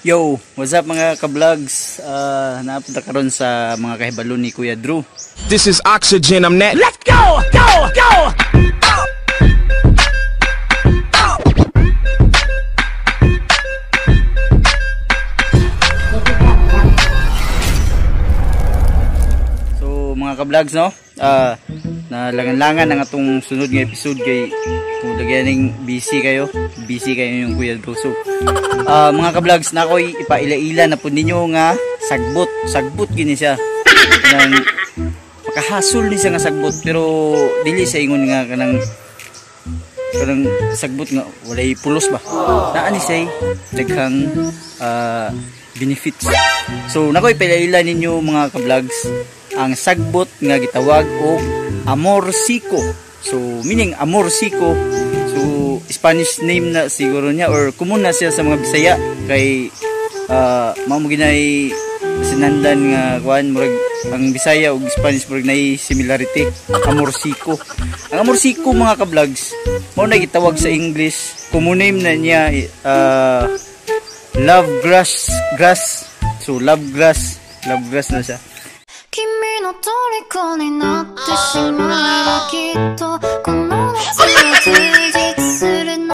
Yo, what's up mga ka-vlogs? Napunta karon sa mga kahibalo ni Kuya Drew. This is oxygen. I'm that. Let's go! Go! Go! So mga ka-vlogs, no? Nalangan-langan ang atong sunod nga episode kay kung lagyan busy kayo, busy kayo yung Kuya Drew. So, mga ka-vlogs, na ako'y ipaila-ila na po ninyo nga sagbot, sagbot gini siya. Kanang makahasol ni siya nga sagbot, pero dili sa ingon nga kanang kanang sagbot nga walay pulos ba. Naa ni siya daghang benefits. So nakoy ipaila-ila ninyo mga ka-vlogs ang sagbot nga gitawag og Amorsiko. So meaning Amorsiko, so Spanish name na siguro niya or common na siya sa mga Bisaya kay mao mo ginay sinandan nga kuan, murag ang Bisaya ug Spanish murag nay similarity. Amorsiko. Ang Amorsiko mga ka-vlogs, mao na gitawag sa English, common name na niya love grass, grass. So love grass, love grass na siya. 君の虜になってしまえばきっとこの夏は充実するの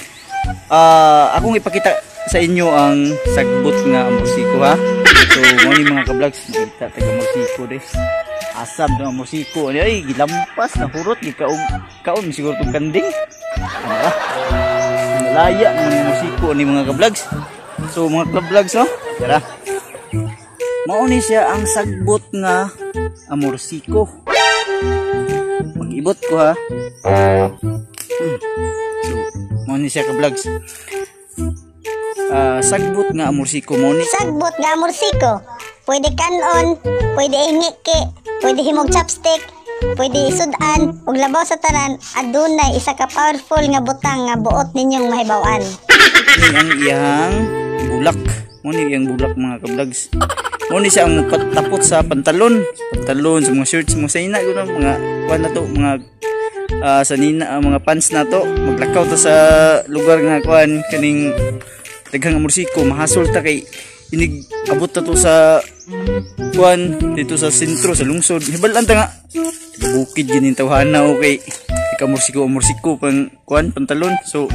Akong ipakita sa inyo ang sagbot nga Amorsiko ha. So mo ni mga ka-vlogs, makita taga Amorsiko des. Asam ng Amorsiko ani ay gilampas na hurot gikaog kaon siguro tong kanding. Ano ba? Nalaya ng Amorsiko ni mga ka-vlogs. So mga ka-vlogs, no? Tara. Mao ni siya ang sagbot nga Amorsiko. Mag-ibot ko ha. So mao ni siya ka-vlogs. Sagbot nga Amorsiko mo ni. Sagbot nga Amorsiko. Pwede kanon, pwede ingiki, pwede himog chopstick, pwede isudan, ug labaw sa tanan, adunay isa ka powerful nga butang nga buot ninyong mahibaw-an. Ni ang iyang bulak. Mo ni iyang bulak mga ka-vlogs. Mo ni siya ang patapot sa pantalon, pantalon sa mga shirts, mga saina gud mga kuan na to, mga sanina, mga pants na to. Maglakaw ta sa lugar nga kuan kaning daghang Amorsiko, mahasol ta kay inig abot ta to sa kuan dito sa sentro sa lungsod. Hibalan ta nga bukid gini tawhana okay. Ika Amorsiko, Amorsiko pang kuan pantalon. So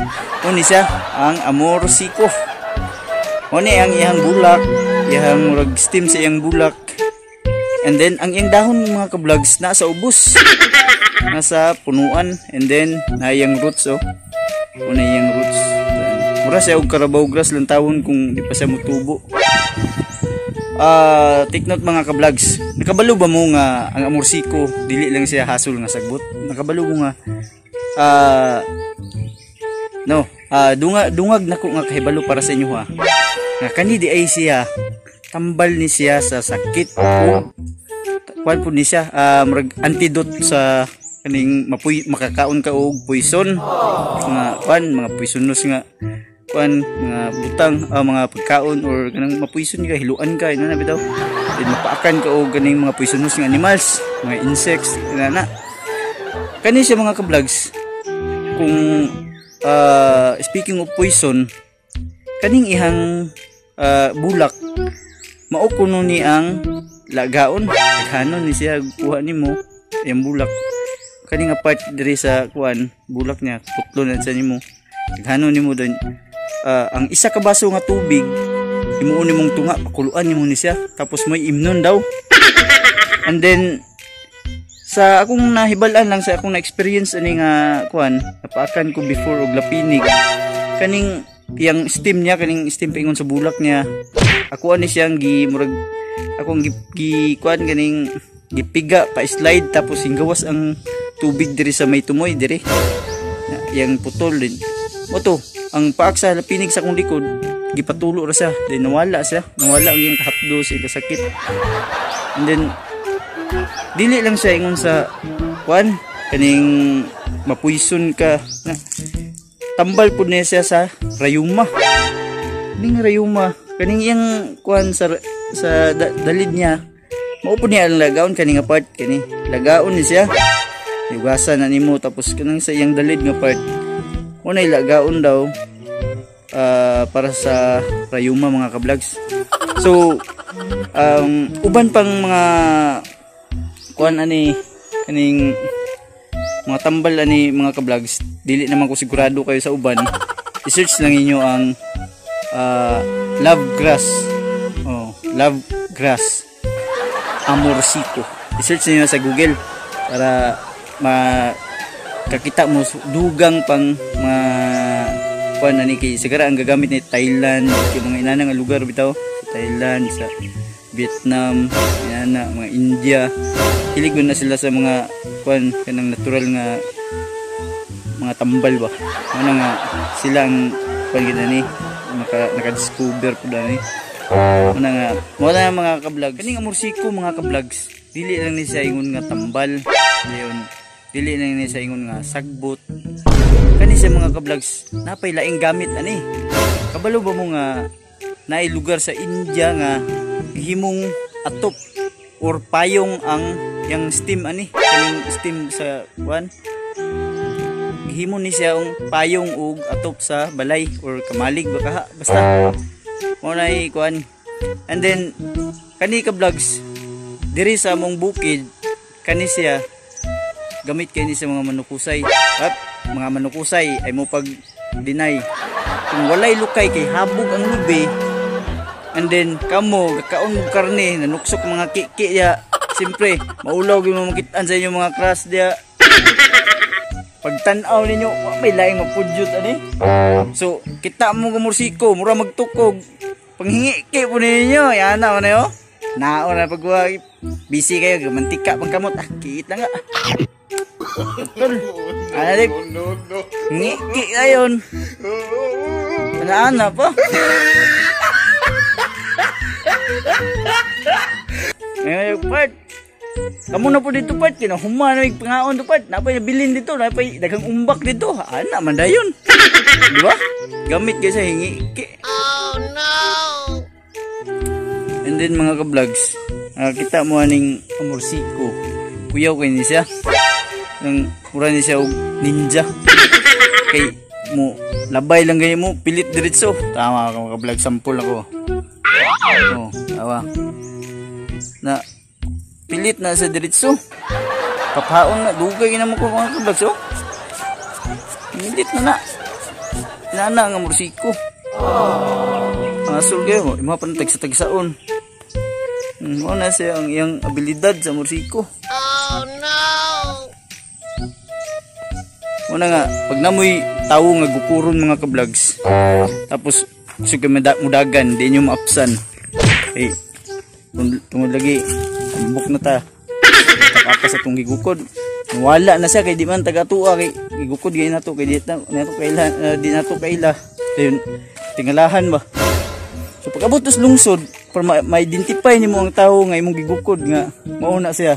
mo ni siya ang Amorsiko. Mo ni ang iyang bulak, iyang murag steam sa iyang bulak. And then ang iyang dahon mga ka-vlogs nasa ubos, nasa punuan, and then na iyang roots oh. Mo na iyang roots. Mura siya og carabao grass lang tawon kung di pa siya motubo. Take note mga ka-vlogs, nakabalo ba mo nga ang Amorsiko dili lang siya hasol nga sagbot? Nakabalo mo nga no, dungag nako nga kahibalo para sa inyo ha. Nga kani di ay siya tambal ni siya sa sakit o kuan pud ni siya, murag antidote sa kaning mapuy, makakaon ka og poison nga kuan, mga poisonous nga kuan, mga butang, mga pagkaon or kanang mapoison ka, hiluan ka ina na bitaw. Then mapaakan ka og kaning mga poisonous nga animals, mga insects ina na. Kani siya mga ka-vlogs, kung speaking of poison, kaning ihang bulak mao kuno ni ang lagaon. Daghanon ni siya kuha nimo iyang bulak. Kani nga part diri sa kuan bulak niya, putlo na sa nimo. Daghanon nimo dun. Ang isa ka baso nga tubig imuon nimong tunga, pakuluan nimo ni siya, tapos may imnon daw. And then sa akong nahibal-an lang, sa akong na-experience ani nga kuan, napaakan ko before og lapinig, kaning iyang steam niya, kaning steam paingon sa bulak niya, ako ani siyang gi murag akong gi kuan kaning gipiga pa slide, tapos hinggawas ang tubig diri sa may tumoy diri na, iyang putol din mo to ang paak sa lapinig sa akong likod, gipatulo ra siya, then nawala siya, nawala ang iyang kahapdos, iyang kasakit. And then dili lang siya ingon sa kuan kaning mapuison ka na, tambal pud niya siya sa rayuma. Ning rayuma kaning iyang kuan sa dalid niya, mao pud niya ang lagaon kani nga part, kani lagaon ni siya, yugasan na nimo, tapos kanang sa iyang dalid nga part unay lagaon daw. para sa rayuma, mga ka-vlogs. So uban pang mga kuan ani, kaning mga tambal ani, mga ka-vlogs, dili naman ko sigurado kayo sa uban. I-search lang ninyo ang love grass. Oh, love grass amorsiko. I-search niyo sa Google para makakita mo dugang pang mga kuan ani, kay sigara ang gagamit ni Thailand, kay mga inana nga lugar bitaw, sa Thailand, sa Vietnam, inana, mga India. Hilig na sila sa mga kuan, kanang natural nga mga tambal ba. Ano nga sila ang kuan gid ani, naka-discover pud ani. Ano nga, mo na mga ka-vlogs. Kaning amorsiko, mga ka-vlogs, dili lang ni siya ingon nga tambal. Dayon, dili lang ni siya ingon nga sagbot. Kani siya, mga ka-vlogs, napay laing gamit ani. Kabalo ba mo nga naay lugar sa India nga gihimong atop or payong ang yang steam ani, kaning steam sa kuan, gihimo ni siya ang payong ug atop sa balay or kamalig ba kaha, basta mo na kuan. And then kani ka vlogs, diri sa among bukid, kani siya gamit kay ni sa mga manukusay. At mga manukusay ay mo pag deny kung walay lukay kay habog ang lubi. And then kamo gakaon mo karne, nanuksok mga kiki ya, siyempre maulaw gyud mo makitaan sa inyong mga crush diya. Pagtan-aw ninyo, wa may laing mapudyot ani. So kita mo gamursiko, mura magtukog, panghingi kay po ninyo, yan na yo. Nao na pagwa busy kayo, mantika pang kamot, ah, kiit na nga. Tol, ano di? Ngiki ayon. Ana pa. Eh, part. Kamu na po dito, part. Kinahuma na yung pangaon do, part. Napay nabilin dito, napay daghang umbak dito. Ana man dayon. Di ba? Gamit kayo sa hingi. Oh no! And then mga ka-vlogs, kita mo aning amorsiko. Kuyaw kay ni siya. Nang mura ni siya og ninja. Kay mo labay lang ganyan mo, pilit diretso. Tama ka, mga ka-vlog, sampol ako. Oh, tawa. Na pilit na sa diretso. Papaon na dugay na mo ko, mga ka-vlogs, oh. Pilit na na. Nana nga mursiko. Ang asul kayo, ima pa na tagsa-tagsaon. Mo na siya ang iyang abilidad sa mursiko. Oh no! Muna nga, pag namoy tawo nga gukuron, mga ka-vlogs, tapos gusto ka mudagan, di nyo maapsan. Eh, tungod lagi, tambok na ta. Takapas sa itong gigukod. Wala na siya, kay di man taga-tuwa, kay gigukod gay na to, kay di na, to kaila, di na to kaila. Ayun, tingalahan ba? So pag abot sa lungsod, para ma-identify nimo ang tawo nga imong gigukod nga mauna siya.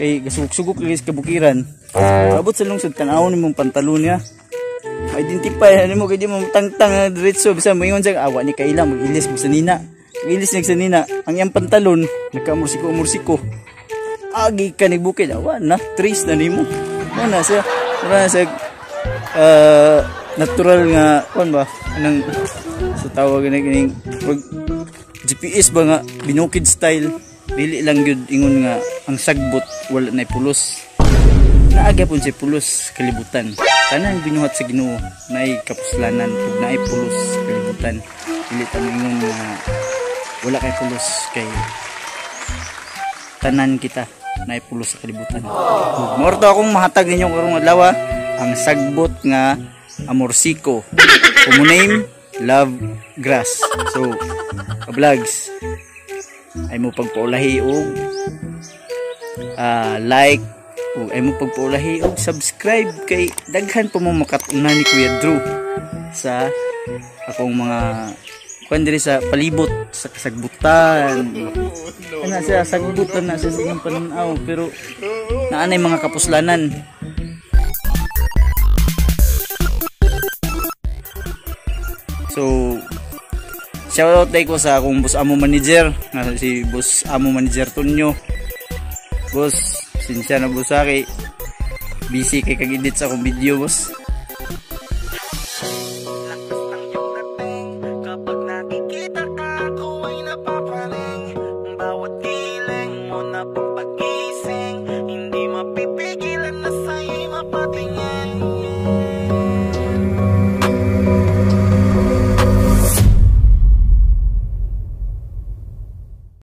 Kay gasugok-sugok lagi sa kabukiran. Pag abot sa lungsod, tan-awon nimong pantalon niya. Ma-identify nimo kay di mo tangtang na diretso, bisan moingon siya awa ni kaila mag-ilis sa nina. Mag-ilis niya sa nina, ang iyang pantalon nagka-mursiko-mursiko. Agi ka ni bukid, awa na trace na nimo. Mao na siya, mura na siya natural nga kuan ba, anang sa tawag na kining GPS ba nga binukid style. Dili lang gyud ingon nga ang sagbot wala nay pulos. Naa gyapon siya pulos kalibutan. Tanan binuhat sa Ginoo naay kapuslanan ug naay pulos sa kalibutan. Dili ta moingon nga wala kay pulos, kay tanan kita naay pulos sa kalibutan. Mao to akong mahatag ninyo karong adlaw, ang sagbot nga amorsiko. Kumo name love grass. So, ka-vlogs, ay mo pagpaulahi og like ug ay mo pagpaulahi og subscribe kay daghan pa mo makat-unan ni Kuya Drew sa akong mga kuan diri sa palibot sa kasagbutan. Ana siya, sagbutan na siya sa inyong pananaw, pero naanay mga kapuslanan. So, shoutout day ko sa akong boss amo manager, nga si boss amo manager Tonyo. Boss, sinsya na boss ha, kay busy kay kag-edit sa akong video, boss. Mapatingin.